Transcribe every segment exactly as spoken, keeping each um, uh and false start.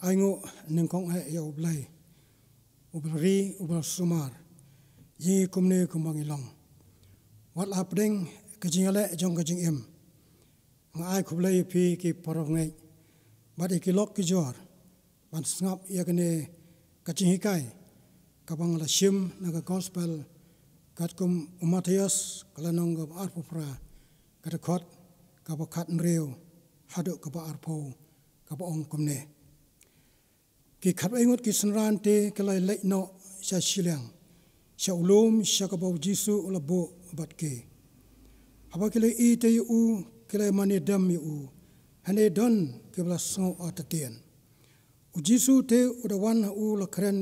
Ai nguh nyngkong eh ïa U Blei, uba la ri, uba la sumar ïa ngi kumne kumba ngi long. Wat la hapdeng ka jingïaleh jong ka jingim, nga ai khublei ïa phi ki parabangeit bad ïa ki lok ki jor ban sngap ïa kane ka jinghikai kaba nga la shim na ka Gospel katkum u Mathaios, ka lynnong kaba arphew phra, ka dkhot kaba khathynriew haduh kaba arphew, kaba ong kumne: Ki khatwei ngut ki synran te ki la leit noh sha shiliang, sha u lum sha kaba U Jisu u la buh bad ki. Haba ki la ïohi te ïa u, ki la mane dem ïa u, hynrei don kiba la sngew artatien. U Jisu te u da wan ha u, la kren,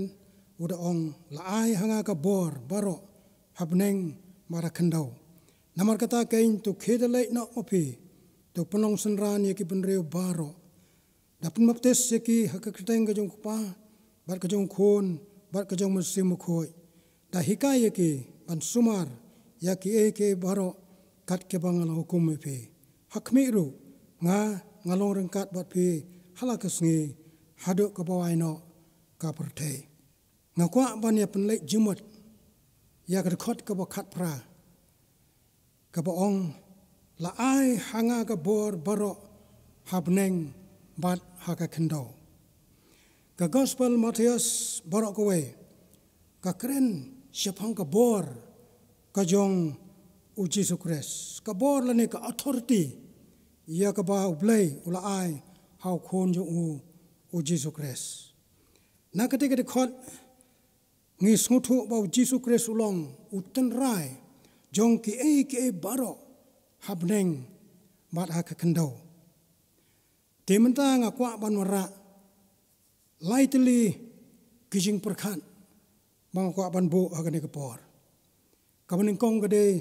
u da ong, "La ai ha nga ka bor baroh ha bneng bad ha khyndew. Namar kata keiñ, to khie da leit noh ma phi, to pynlong synran ïa ki bynriew baroh, da pynbaptis ïa ki ha ka kyrteng ka jong U Kpa bad ka jong U Khun bad ka jong U Mynsiem Bakhuid. Da hikai ïa ki ban sumar ïa kiei kiei baroh kat kiba nga la hukum ïa phi. Ha khmih ruh, nga, nga long ryngkat bad phi ha la ka sngi, haduh kaba wai noh ka pyrthei." Nga kwah ban ïa pynleit jingmut ïa ka dkhot kaba khatphra, kaba ong, "La ai ha nga ka bor baroh ha bneng bad ha ka khyndew." Ka Gospel Mathaios baroh kawei ka kren shaphang ka bor ka jong U Jisu Khrist, ka bor lane ka authority ïa kaba U Blei u la ai ha U Khun jong u, U Jisu Khrist. Na kata ka dkhot ngi sngewthuh ba U Jisu Khrist u long u tynrai jong kiei kiei baroh ha bneng bad ha ka khyndew. Te mynta nga kwah ban wanrah lai tylli ki jingpyrkhat ba nga kwah ban buh ha kane ka por. Kaba nyngkong ka dei,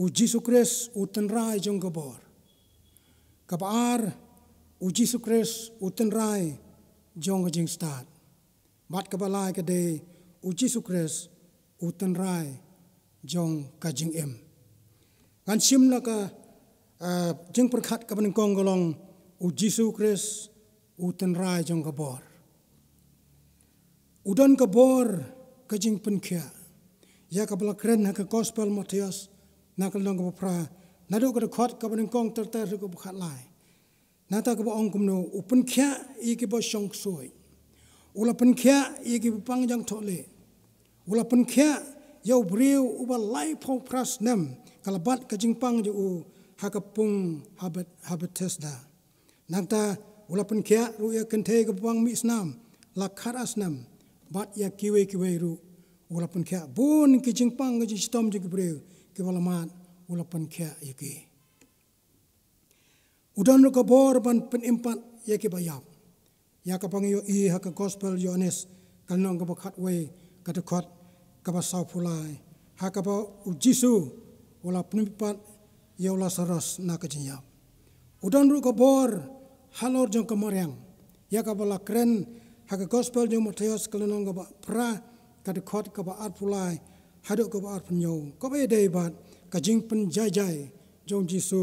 U Jisu Khrist u tynrai jong ka bor. Kaba ar, U Jisu Khrist u tynrai jong ka jingstad. Bad kaba lai ka dei, U Jisu Khrist u tynrai jong ka jingim. Ngan shim na ka, ah, jingpyrkhat kaba nyngkong ka long, U Jisu Khrist u tynrai jong ka bor. U don ka bor ka jingpynkhiah, ïa kaba la kren ha ka Gospel Mathaios, na ka lynnong kaba phra, naduh ka dkhot kaba nyngkong ter ter haduh kaba khatlai. Nangta kaba ong kumno, u pynkhiah ïa kiba shong ksuid. U la pynkhiah ïa kiba pang jingthohlieh. U la pynkhiah ïa u briew uba laiphew phra snem ka la bat ka jingpang jong u ha ka pung ha Beth-, ha Bethesda. Nangta u la pynkhiah ruh ïa kynthei kaba pang mih snam la khatar snem, bad ïa kiwei kiwei ruh u la pynkhiah. Bun ki jingpang ki jingshitom jong ki briew kiba la mad u la pynkhiah ïa ki. U don ruh ka bor ban pynim pat ïa kiba ïap, ïa kaba ngi ïohi ha ka Gospel Ïoannis, ka lynnong kaba khatwei, ka dkhot kaba sawphew lai, ha kaba U Jisu u la pynim pat ïa u Lasaros na ka jingïap. U don ruh ka bor halor jong ka mariang, ïa kaba la kren ha ka Gospel jong u Mathaios, ka lynnong kaba phra, ka dkhot kaba arphew lai haduh kaba arphew hynñiew, kaba ïadei bad ka jingpynjaijai jong U Jisu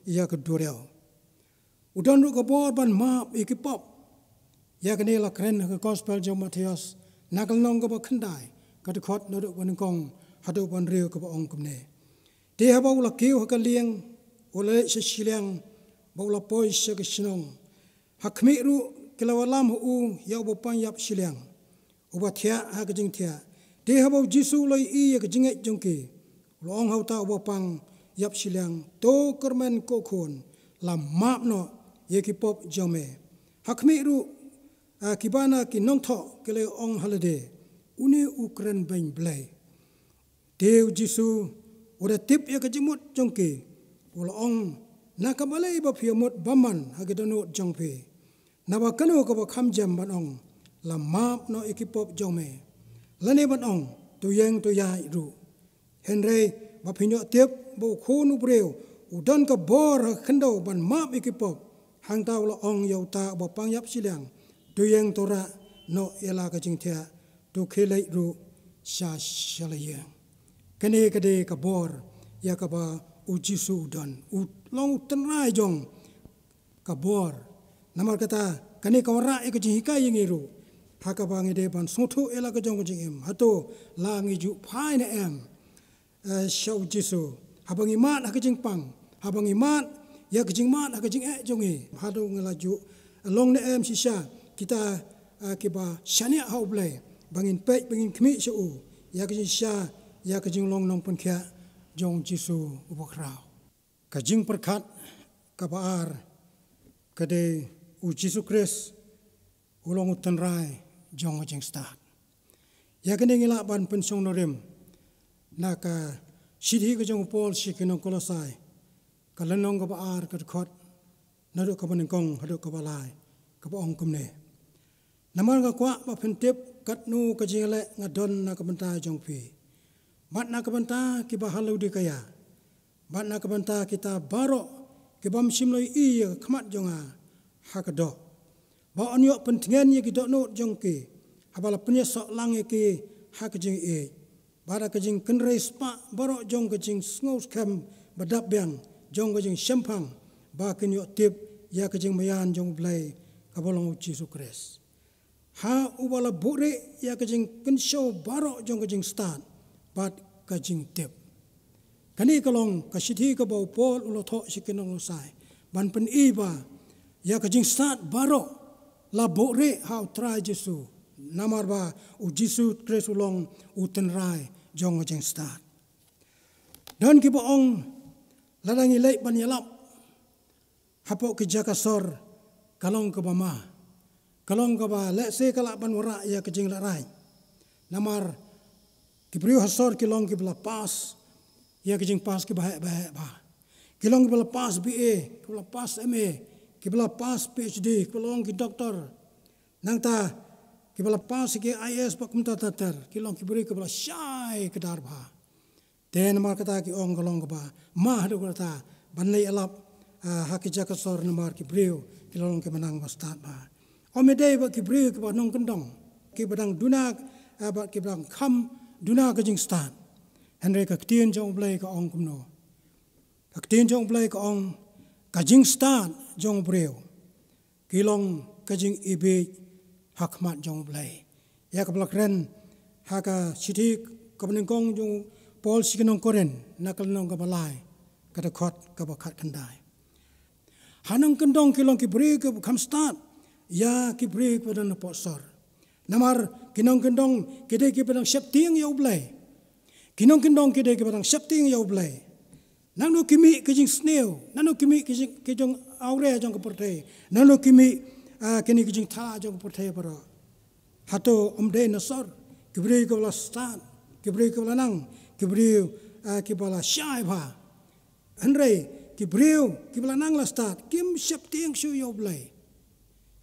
ïa ka duriaw. U don ruh ka bor ban map ïa ki pop. Ïa kane la kren ha ka Gospel jong u Mathaios, na ka lynnong kaba khyndai, ka dkhot naduh ba nyngkong haduh ba hynriew, kaba ong kumne: Te haba u la kiew ha ka lieng, u la leit sha shiliang, bad u la poi sha ka shnong. Ha khmih ruh ki la wallam ha u ïa uba pang ïap shiliang, uba thiah ha ka jingthiah. Te haba U Jisu u la ïohi ïa ka jingngeit jong ki, u la ong ha uta uba pang ïap shiliang: "To kyrmen, ko khun, la map noh ïa ki pop jong me." Ha khmih ruh, ah, kiba na ki nongthoh ki la ong ha lade: "Une u kren beiñ Blei." Te U Jisu u da tip ïa ka jingmut jong ki, u la ong: "Na ka balei ba phi ïamut bymman ha ki dohnud jong phi? Naba kano kaba kham jem, ban ong, 'La map noh ïa ki pop jong me', lane ban ong, 'To ïeng, to ïaid ruh'? Hynrei ba phin ïoh tip ba U Khun u briew u don ka bor ha ka khyndew ban map ïa ki pop, hangta u la ong ïa uta uba pang ïap shiliang: 'To ïeng, to rah noh ïa la ka jingthiah, to khie leit ruh sha shalai ïing.'" Kane ka dei ka bor ïa kaba U Jisu u don. U long u tynrai jong ka bor. Namar kata, Kane ka wanrah ïa ka jinghikai ïa ngi ruh ha kaba ngi dei ban sngewthuh ïa la ka jong ka jingim. Hato la ngi ju phai ne em, eh, sha u Jisu, haba ngi mad ha ka jingpang, haba ngi mad ïa ka jingmad ha ka jingeh jong ngi? Hato ngi la ju long ne em shisha kita, eh, kiba shaniah ha U Blei, ba ngin peit, ba ngin khmih sha u ïa ka jingshisha, ïa ka jinglong nongpynkhiah jong u Jisu uba khraw? Ka jingpyrkhat kaba ar ka dei, u Jisu Khrist u long u tynrai jong ka jingstad. Ïa kane ngi lah ban pynshong nongrim na ka shithi ka jong u Paul sha ki nong Kolosai, ka lynnong kaba ar, ka dkhot naduh kaba nyngkong haduh kaba lai, kaba ong kumne: Namar nga kwah ba phin tip katno ka jingïaleh nga don na ka bynta jong phi, bad na ka bynta kiba ha Laodikaia, bad na ka bynta kita baroh ki bym shym la ïohi ïa ka khmat jong nga ha ka doh, ba yn ïoh pyntngen ïa ki dohnud jong ki haba la pynïasoh lang ïa ki ha ka jingïeit, bad da ka jingkynrei spah baroh jong ka jingsngewskhem ba dap biang jong ka jingshemphang, ba kin ïoh tip ïa ka jingmaïan jong U Blei kaba long U Jisu Khrist, ha uba la buhrieh ïa ka jingkynshew baroh jong ka jingstad bad ka jingtip. Kane ka long ka shithi kaba u Paul u la thoh sha ki nong Kolosai ban pyni ba ïa ka jingstad baroh la buhrieh ha U Trai Jisu, namar ba U Jisu Khrist u long u tynrai jong ka jingstad. Don kiba ong, lada ngi leit ban ïalap hapoh ki jaka sor, ka long kaba ma, ka long kaba lehse ka lah ban wanrah ïa ka jinglehrain. Namar ki briew ha sor ki long kiba la pass ïa ka jingpass kiba heh ba heh bha. Ki long kiba la pass B A, kiba la pass M A, kiba la pass P H D, kiba long ki doktor. Nangta kiba la pass ki I A S bad kumta ter ter, ki long ki briew kiba la shai kdar bha. Te namar kata ki ong ka long kaba ma haduh katta ban leit ïalap, ah, ha ki jaka sor, namar ki briew ki la long kiba nang ba stad bha. Ym dei ba ki briew kiba nongkyndong, kiba dang duna, ah, bad kiba dang kham duna ka jingstad. Hynrei ka ktien jong U Blei ka ong kumno? Ka ktien jong U Blei ka ong, ka jingstad jong u briew ki long ka jingïeit ha khmat jong U Blei. Ïa kaba la kren ha ka shithi kaba nyngkong jong u Paul sha ki nong Korinth, na ka lynnong kaba lai, ka dkhot kaba khatkhyndai. Ha nongkyndong ki long ki briew kiba kham stad ïa ki briew kiba don hapoh sor. Namar ki nongkyndong ki dei kiba dang sheptieng ïa U Blei. Ki nongkyndong ki dei kiba dang sheptieng ïa U Blei. Nangno ki mih ka jingsniew, nangno ki mih ka jing, ka jong awria jong ka pyrthei, nangno ki mih, ah, kine ki jingthala jong ka pyrthei baroh? Hato ym dei na sor ki briew kiba la stad, ki briew kiba la nang, ki briew, ah, kiba la shai bha? Hynrei ki briew kiba la nang la stad kim sheptieng shuh ïa U Blei.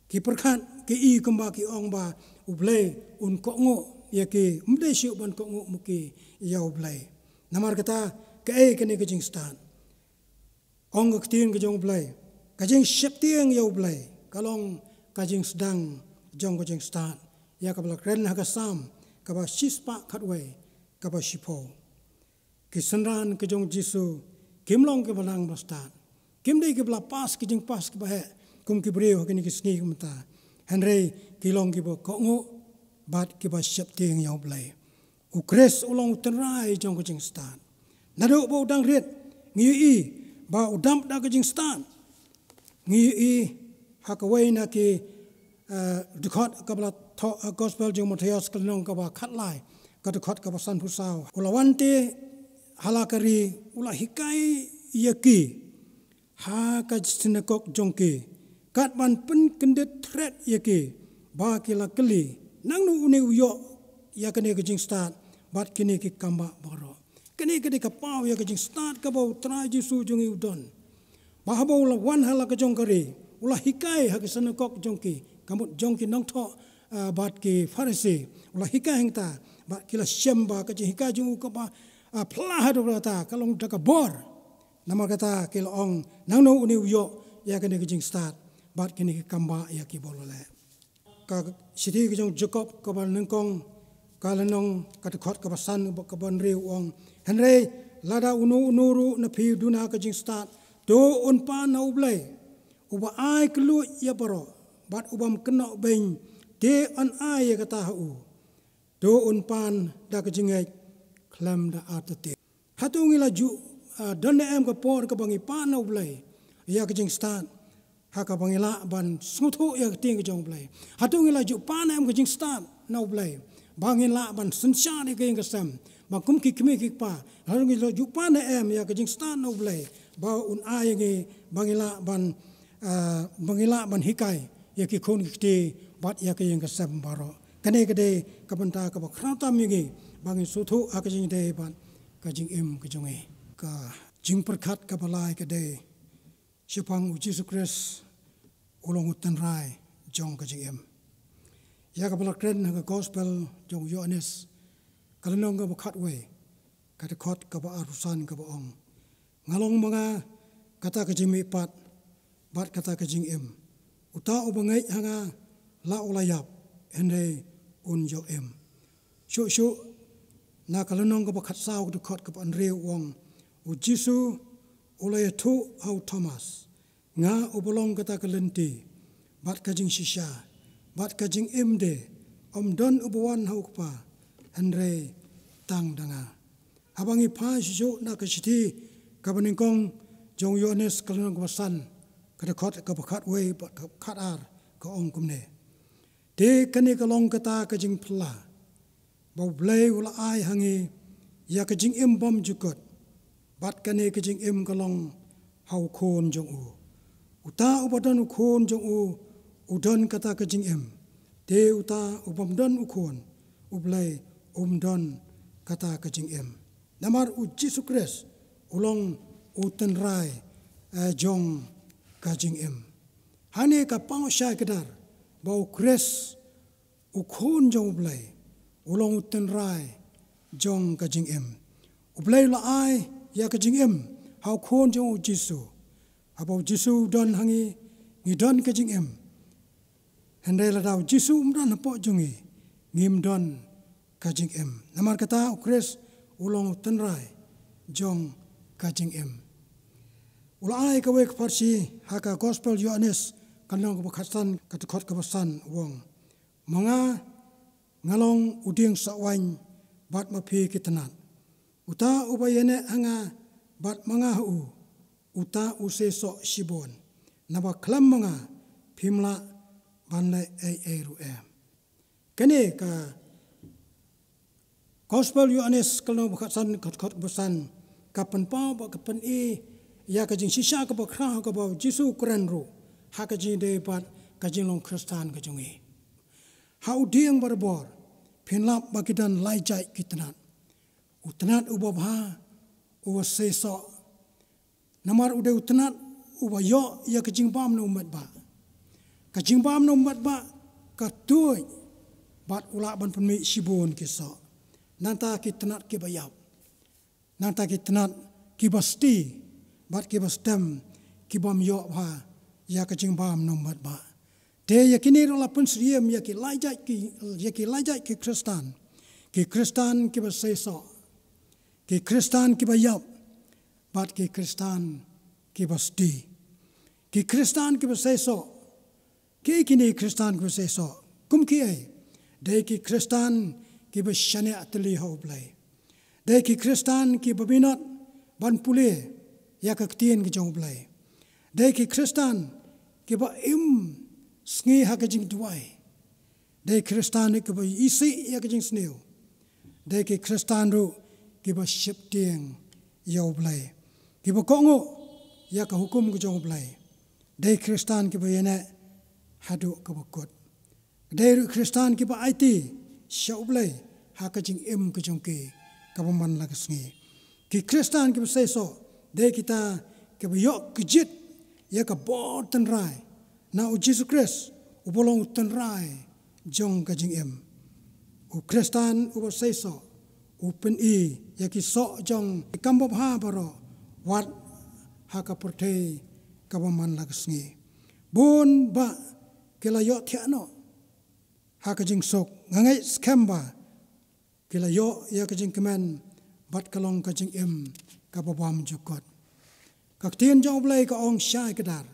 Ki pyrkhat, ki i kumba, ki ong ba U Blei un kohnguh ïa ki, ym dei shuh ban kohnguh ma ki ïa U Blei. Namar kata, kaei kane ka jingstad? Ong ka ktien ka jong U Blei, ka jingsheptieng ïa U Blei ka long ka jingsdang jong ka jingstad, ïa kaba la kren ha ka Salm kaba shispah khatwei, kaba shiphew. Ki synran ka jong U Jisu kim long kiba nang ba stad, kim dei kiba la pass ki jingpass kiba heh kum ki briew ha kine ki sngi kumta. Hynrei ki long kiba kohnguh bad kiba sheptieng ïa U Blei. U Khrist u long u tynrai jong ka jingstad. Naduh ba u dang rit ngi ïohi ba u dap da ka jingstad. Ngi ïohi ha kawei na ki, eh, dkhot kaba la thoh ha Gospel jong u Mathaios ka lynnong kaba khatlai, ka dkhot kaba sanphew saw. U la wan te ha la ka ri, u la hikai ïa ki ha ka synagog jong ki, kat ban pynkyndit thret ïa ki, ba ki la kylli, nangno une u ïoh ïa kane ka jingstad bad kine ki kambah baroh? Kane ka dei ka paw ïa ka jingstad kaba u Trai Jisu jong ngi u don. Ba haba u la wan ha la ka jong ka ri, u la hikai ha ki synagog jong ki, ka mut jong ki nongthoh, ah, bad ki Pharisi, u la hikai hangta, bad ki la shem ba ka jinghikai jong u kaba, ah, phylla haduh katta ka long da ka bor. Namar kata ki la ong, nangno une u ïoh ïa kane ka jingstad bad kine ki kambah ïa ki bor leh? Ka shithi ka jong u Jakob kaba nyngkong, ka lynnong, ka dkhot kaba san, kaba hynriew, u ong, hynrei lada uno uno ruh na phi u duna ka jingstad, to un pan na U Blei, uba ai kylluid ïa baroh, bad u bym kynnoh beiñ, te yn ai ïa kata ha u. To un pan da ka jingngeit khlem da artatien. Hato ngi la ju, ah, don ne em ka por kaba ngi pan na U Blei ïa ka jingstad, ha kaba ngi lah ban sngewthuh ïa ka ktien ka jong U Blei? Hato ngi la ju pan ne em ka jingstad na U Blei ba ngin lah ban synshar ïa ka ïing ka sem, ba kum ki kmie ki kpa? Hato ngi la ju pan ne em ïa ka jingstad na U Blei ba un ai ïa ngi ba ngi lah ban, ah, ba ngi lah ban hikai ïa ki khun ki kti bad ïa ka ïing ka sem baroh? Kane ka dei ka bynta kaba khraw tam ïa ngi ba ngin sngewthuh ha ka jingïadei bad ka jingim ka jong ngi. Ka jingpyrkhat kaba lai ka dei, shaphang U Jisu Khrist u long u tynrai jong ka jingim. Ïa kaba la kren ha ka Gospel jong u Ïoannis, ka lynnong kaba khatwei, ka dkhot kaba arphew san, kaba ong: Nga long ma nga kata ka jingmihpat bad kata ka jingim. Uta uba ngeit ha nga, la u la ïap, hynrei un ïoh im. Shuh shuh na ka lynnong kaba khatsaw, ka dkhot kaba hynriew, u ong U Jisu, u la ïathuh ha u Thomas: Nga uba long kata ka lynti bad ka jingshisha bad ka jingim de, ym don uba wan ha u Kpa hynrei tang da nga. Haba ngi phai shuh shuh na ka shithi kaba nyngkong jong u Ïoannis, ka lynnong kaba san, ka dkhot kaba khatwei bad kaba khatar, ka ong kumne: Te kane ka long kata ka jingphylla, ba U Blei u la ai ha ngi ïa ka jingim bymjukut, bad kane ka jingim ka long ha u Khun jong u. Uta uba don u Khun jong u, u don kata ka jingim. Te uta u bym don u Khun U Blei, um don kata ka jingim. Namar U Jisu Khrist u long u tynrai, eh, jong ka jingim. Hangne ka paw shai kdar ba U Khrist, u Khun jong U Blei, u long u tynrai jong ka jingim. U Blei u la ai ïa ka jingim ha u Khun jong u, U Jisu. Haba U Jisu u don ha ngi, ngi don ka jingim. Hynrei lada U Jisu um don hapoh jong ngi, ngim don ka jingim. Namar kata U Khrist u long u tynrai jong ka jingim. U la ai kawei ka pharshi ha ka Gospel Ïoannis, ka lynnong kaba khatsan, ka dkhot kaba san, u ong: Ma nga, nga long u dieng soh waiñ, bad ma phi ki tnat. Uta uba ïaineh ha nga bad ma nga ha u, uta u seisoh shibun, naba khlem ma nga phim lah ban leh ei ei ruh em. Kane ka Gospel Ïoannis, ka lynnong ba khatsan, ka dkhot kaba san, ka pynpaw bad ka pyni ïa ka jingshisha kaba khraw kaba U Jisu u kren ruh ha ka jingïadei bad ka jinglong Khristan ka jong ngi. Ha u dieng barabor phin lap ba ki don lai jait ki tnat. U tnat uba bha, uba seisoh. Namar u dei u tnat uba ïoh ïa ka jingbam na u metbah. Ka jingbam na u metbah ka tuid bad u lah ban pynmih shibun ki soh. Nangta ki tnat kiba ïap, nangta ki tnat kiba sti bad kiba stem, ki bym ïoh bha ïa ka jingbam na u metbah. Te ïa kine ruh la pynsyriem ïa ki lai jait ki, ïa ki lai jait ki Khristan. Ki Khristan kiba seisoh, ki Khristan kiba ïap, bad ki Khristan kiba sti. Ki Khristan kiba seisoh. Kiei kine ki Khristan kiba seisoh? Kum kiei? Dei ki Khristan kiba shaniah tylli ha U Blei. Dei ki Khristan kiba minot ban pule ïa ka ktien ka jong U Blei. Dei ki Khristan kiba im sngi ha ka jingduwai. Dei Khristan ruh kiba isih ïa ka jingsniew. Dei ki Khristan ruh kiba sheptieng ïa U Blei, kiba kohnguh ïa ka hukum ka jong U Blei. Dei Khristan kiba ïaineh haduh kaba kut. Dei ruh Khristan kiba aiti sha U Blei ha ka jingim ka jong ki kaba man la ka sngi. Ki Khristan kiba seisoh dei kita kiba ïoh kjit ïa ka bor tynrai na U Jisu Khrist, uba long u tynrai jong ka jingim. U Khristan uba seisoh u pyni ïa ki soh jong ki kam babha baroh, wat ha ka pyrthei kaba man la ka sngi. Bun bah ki la ïohthiah noh ha ka jingsuk. Nga ngeit skhem ba ki la ïoh ïa ka jingkmen bad ka long ka jingim kaba bymjukut. Ka ktien jong U Blei ka ong shai kdar: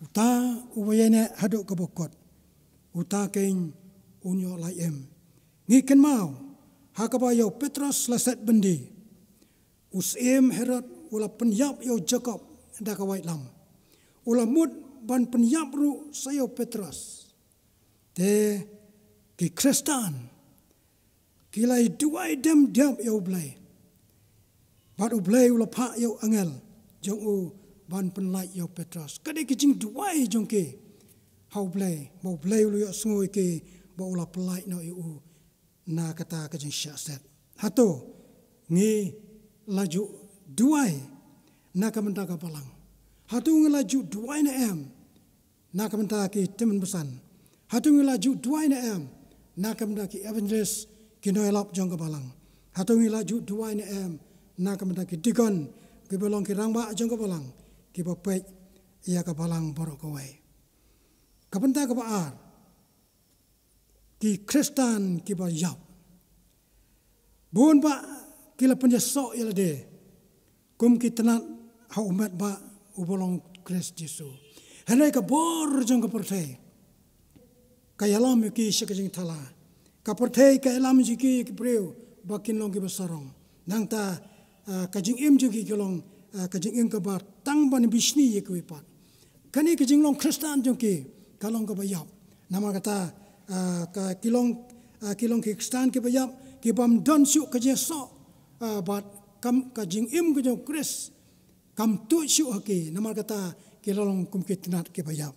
Uta uba ïaineh haduh kaba kut, Uta keiñ un ïoh lai im. Ngi kynmaw ha kaba ïa u Petros la set byndi, u syiem Herod u la pynïap ïa u Jakob da ka waitlam. U la mut ban pynïap ruh sa ïa u Petros. Te ki Khristan ki la duwai dem diap ïa U Blei. Bad U Blei u la phah ïa u angel jong u ban pynlait ïa u Petros. Ka dei ka jingduwai jong ki ha U Blei, ba U Blei u la ïohsngew ïa ki, ba u la pynlait noh ïa u na kata ka jingshah set. Hato ngi la ju duwai na ka bynta ka balang? Hato ngi la ju duwai ne em na ka bynta ki tymmen basan? Hato ngi la ju duwai ne em na ka bynta ki evangelist, ki nongïalap jong ka balang? Hato ngi la ju duwai ne em na ka bynta ki deacon, kiba long ki rangbah jong ka balang, kiba peit ïa ka balang baroh kawei? Ka bynta kaba ar, ki Khristan kiba ïap. Bun bah ki la pynïasoh ïa lade kum ki tnat ha u met bah uba long Khrist Jisu. Hynrei ka bor jong ka pyrthei ka ïalam ïa ki sha ka jingthala. Ka pyrthei ka ïalam ïa ki, ki briew ba kin long kiba sarong. Nangta, ah, ka jingim jong ki ka long, ah, ka jingim kaba tang ban bishni ïa kiwei pat. Kane ka jinglong Khristan jong ki ka long kaba ïap. Namar kata, ah, ka ki long, ah, ki long ki Khristan kiba ïap, ki bym don shuh ka jingïasoh, ah, bad kam, ka jingim ka jong u Khrist kam tuid shuh ha ki. Namar kata ki la long kum ki tnat kiba ïap.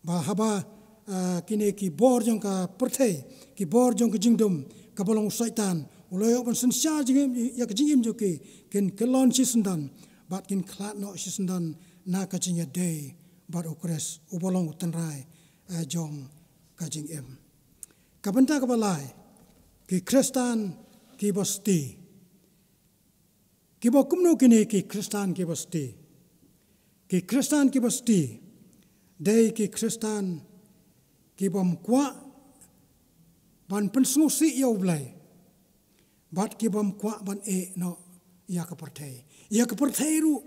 Ba haba, ah, kine ki bor jong ka pyrthei, ki bor jong ka jingdum, kaba long u Soitan, u la ïoh ban synshar jingim, ïa ka jingim jong ki, kin kyllon shisyndon bad kin khlad noh shisyndon na ka jingïadei bad u Khrist uba long u tynrai, eh, jong ka jingim. Ka bynta kaba lai, ki Khristan kiba sdie. Kiba kumno kine ki Khristan kiba sdie? Ki Khristan kiba sdie dei ki Khristan ki bym kwah ban pynsngewsih ïa U Blei, bad ki bym kwah ban ïeh noh ïa ka pyrthei. Ïa ka pyrthei ruh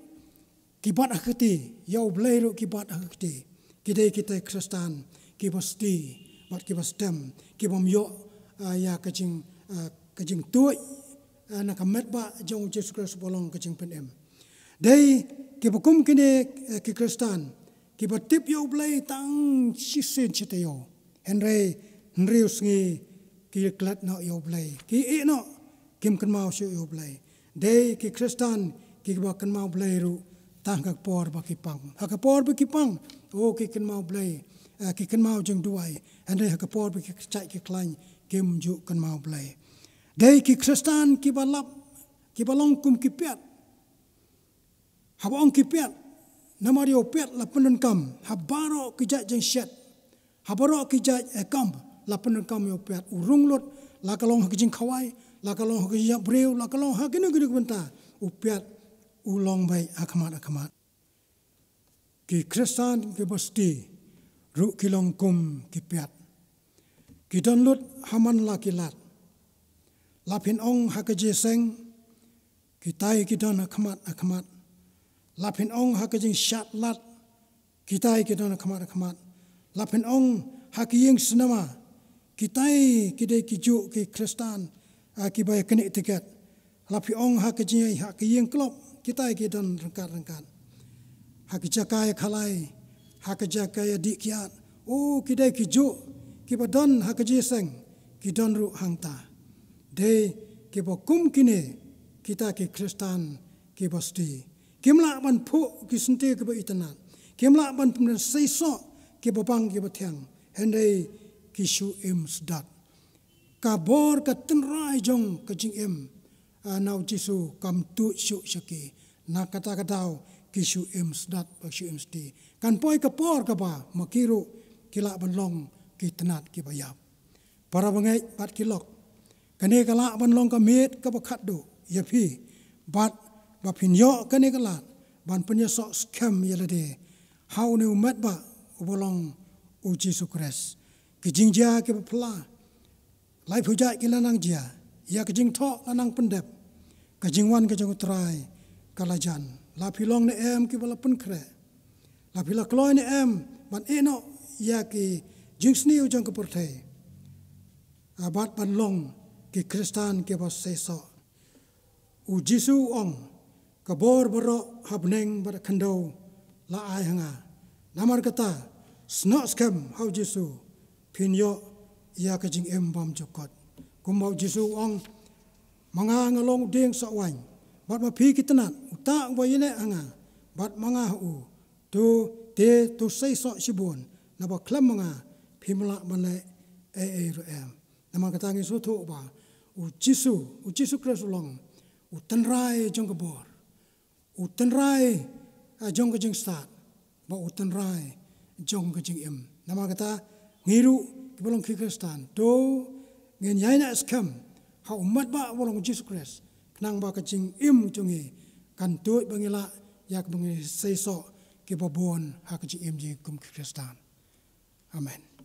ki bat ha ka kti, ïa U Blei ruh ki bat ha ka kti. Ki dei kita ki Khristan kiba sdie bad kiba sdem, ki bym ïoh, ah, ïa ka jing, ah, ka jingtuid, ah, na ka met bah jong u Jisu Khrist ba long ka jingpynim. Dei kiba kum kine, eh, ki Khristan kiba tip ïa U Blei tang shisien shi taïew. Hynrei hynriew sngi ki klet noh ïa U Blei, ki ïeh noh, kim kynmaw shuh ïa U Blei. Dei ki Khristan kiba kynmaw Blei ruh tang ha ka por ba ki pang. Ha ka por ba ki pang, oh, ki kynmaw Blei, eh, ki kynmaw jingduwai. Hynrei ha ka por ba ki kjat ki khlaiñ, kim ju kynmaw Blei. Dei ki Khristan kiba lap, kiba long kum ki piat. Haba ong ki piat, namar ïa u piat la pyndonkam ha baroh ki jait jingshet, ha baroh ki jait, eh, kam la pyndonkam ïa u piat. U rung lut, la ka long ha ka jingkhawai, la ka long ha ka jingïap briew, la ka long ha kino kino ki bynta, u piat u long beit ha khmat ha khmat. Ki Khristan kiba sdie ruh ki long kum ki piat. Ki don lut ha man la ki lad. La phin ong ha ka jingïaseng, kitai ki don ha khmat ha khmat. La phin ong ha ka jingshad lad, kitai ki don ha khmat ha khmat. La phin ong ha ka ïing cinema, kitai ki dei kijuh ki Khristan, ah, kiba ïa knieh tiket. La phi ong ha ka jingïa, ha ka ïing club, kitai ki don ryngkat ryngkat. Ha ka jaka ïa khalai, ha ka jaka ïa dih kiad, oh, ki dei kijuh kiba don ha ka jingïaseng, ki don ruh hangta. Dei kiba kum kine kita ki Khristan kiba sdie. Kim lah ban phuh ki syntiew kiba itynnad, kim lah ban pynbna seisoh kiba bang kiba thiang. Hynrei ki shu im sdat. Ka bor ka tynrai jong ka jingim, ah, na u Jisu kam tuid shuh sha ki. Na kata ka daw ki shu im sdat bad shu im sdie. Kan poi ka por kaba ma ki ruh ki lah ban long ki tnat kiba ïap. Para bangeit bad ki lok, kane ka lah ban long ka miet kaba khatduh ïa phi bad ba phin ïoh kane ka lad ban pynïasoh skhem ïa lade ha une u met bah uba long u Jisu Khrist. Ki jingjia kiba phylla, laiphew jait ki la nang jia, ïa ka jingthoh la nang pyndep, ka jingwan ka jong u Trai ka la jan. La phi long ne em kiba la pynkhreh? La phi la kloi ne em ban ïeh noh ïa ki, Jingsniew jong ka pyrthei, ah, bad ban long ki Khristan kiba seisoh. U Jisu u ong, ka bor baroh ha bneng bad ha khyndew la ai ha nga. Namar kata, snoh skhem ha u Jisu, phin ïoh ïa ka jingim bymjukut. Kumba u Jisu u ong, ma nga nga long u dieng soh waiñ, bad ma phi ki tnat, uta uba ïaleh ha nga bad ma nga ha u, to, te to seisoh shibun, naba khlem ma nga phim lah ban leh ei ei ruh em. Namar kata ngi sngewthuh ba u Jisu, u Jisu Khrist u long u tynrai jong ka bor, u tynrai, ah, jong ka jingstad, bad u tynrai jong ka jingim. Namar kata ngi ruh kiba long ki Khristan, to ngin ïaineh skhem ha u Met Bah uba long u Jisu Khrist, khnang ba ka jingim jong ngi kan tuid ba ngi lah ïa kaba ngi seisoh kiba bun ha ka jingim jong ngi kum ki Khristan. Amen.